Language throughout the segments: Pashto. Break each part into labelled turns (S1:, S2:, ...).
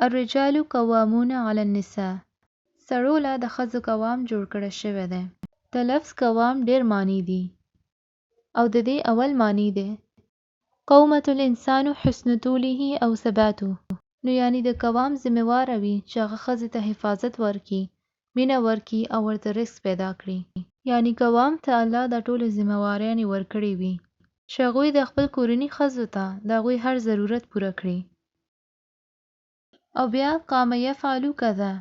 S1: الرجال قوامون علی النساء، سړو له د ښځو قوام جوړ کړی شوی دی. د لفظ قوام ډېر معنی دي او د دې اول معنی دی. قومة الانسان حسن طوله او ثباته، نو یعنی د قوام ذمه واره وي چې هغه ښځې ته حفاظت ورکړي، مینه ورکړي او ورته رزق پیدا کړي. یعنی قوام ته الله دا ټولې ذمه واریانې ورکړې وي چې هغوی د خپل کورني ښځو ته د هغوی هر ضرورت پوره کړي. او بیا قام یفعل کذا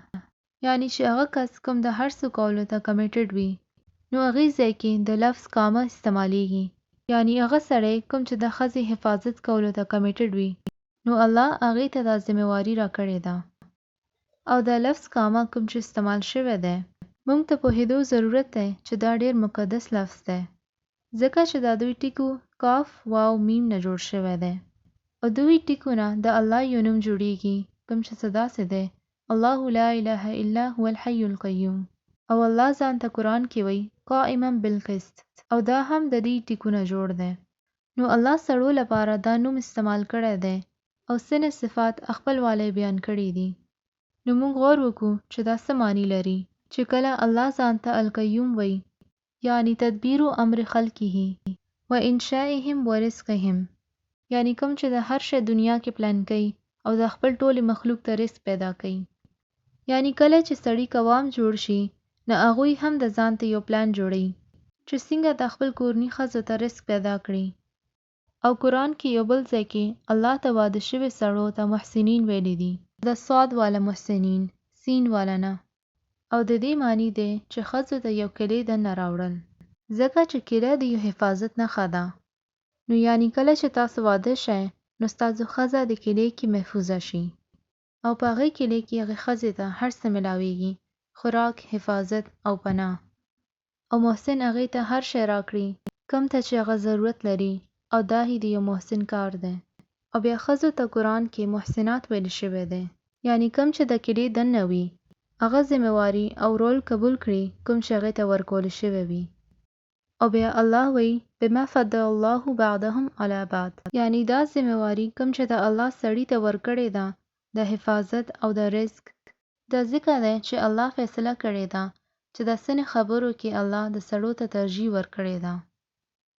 S1: یعنی چې هغه کس کوم د هر څه کولو ته کمیټډ وي نو هغې ځای کې د لفظ قامه استعمالیږي یعنی هغه سړی کوم چې د ښځې حفاظت کولو ته کمیټډ وي نو الله هغې ته دا ذمه واري راکړې ده. او دا لفظ قامه کوم چې استعمال شوی دی مونږ ته پوهیدو ضرورت دی چې دا ډیر مقدس لفظ دی ځکه چې دا دوی ټکو کاف واو میم نه جوړ شوی دی او دوی ټکو نه د الله یو نوم جوړیږي کوم چې څه داسې دی الله لا اله الا هو الحی القیوم او الله ځان ته قرآن کې وایي قائما بالقسط او دا هم د دې ټکو نه جوړ دی نو الله سړو لپاره دا نوم استعمال کړی دی او څنې صفات خپل والی بیان کړي دي نو موږ غور وکړو چې دا څه معنی لري چې کله الله ځان ته القیوم وایي یعنی تدبیر امر خلقه و انشائهم و رزقهم یعنی کوم چې د هر شی دنیا کې پلان کوي او د خپل ټولې مخلوق ته رزق پیدا کوي یعنی کله چې سړي قوام جوړ شي نو هغوی هم د ځان ته یو پلان جوړوي چې څنګه د خپل کورني ښځو ته رزق پیدا کړي. او قرآن کې یو بل ځای کې الله ته واده شوي سړو ته محسنین ویلي دي. د صاد واله محسنین، سین واله نه. او د دې معنی دی چې ښځو ته یو کلی دننه راوړل. ځکه چې کلی د یو حفاظت نښه ده. نو یعنی کله چې تاسو واده شئ نو ستاسو ښځه د کلی کې محفوظه شي. او په هغې کلی کې هغې ښځې ته هر څه ملاویږي، خوراک، حفاظت او پناه. او محسن هغې ته هر شی راکړي کوم ته چې هغه ضرورت لري او دا هی د یو محسن کار دی. او بیا ښځو ته قرآن کې محسنات ویل شوی دی یعنی کوم چې د کلې دننه وي هغه ذمه واري او رول قبول کړي کوم چې هغې ته ورکول شوی وي. او بیا الله وایي بما فضل الله بعضهم علی بعض یعنی دا ذمه واري کوم چې د الله سړي ته ورکړې ده د حفاظت او د رزق دا ځکه دی چې الله فیصله کړې ده چې د څنې خبرو کې الله د سړو ته ترجیح ورکړې ده.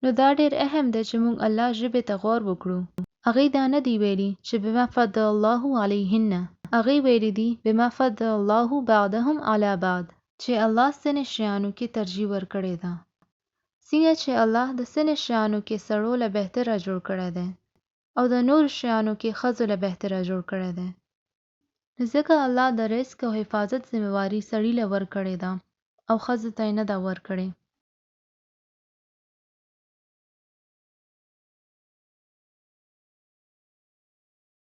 S1: نو دا ډېر اهم دی چې مونږ الله ژبې ته غور وکړو. هغې دا نه دي ویلي چې بما فضل الله علیهن، هغې ویلي دي بما فضل الله بعضهم علی بعض چې الله څنې شیانو کې ترجیح ورکړې ده. څنګه چې الله د څنې شیانو کې سړو له بهتره جوړ کړی دی او د نورو شیانو کې ښځو له بهتره جوړ کړی دی. نو ځکه الله د رزق او حفاظت ذمه واري سړي له ورکړې ده او ښځو ته یې نه ده ورکړې.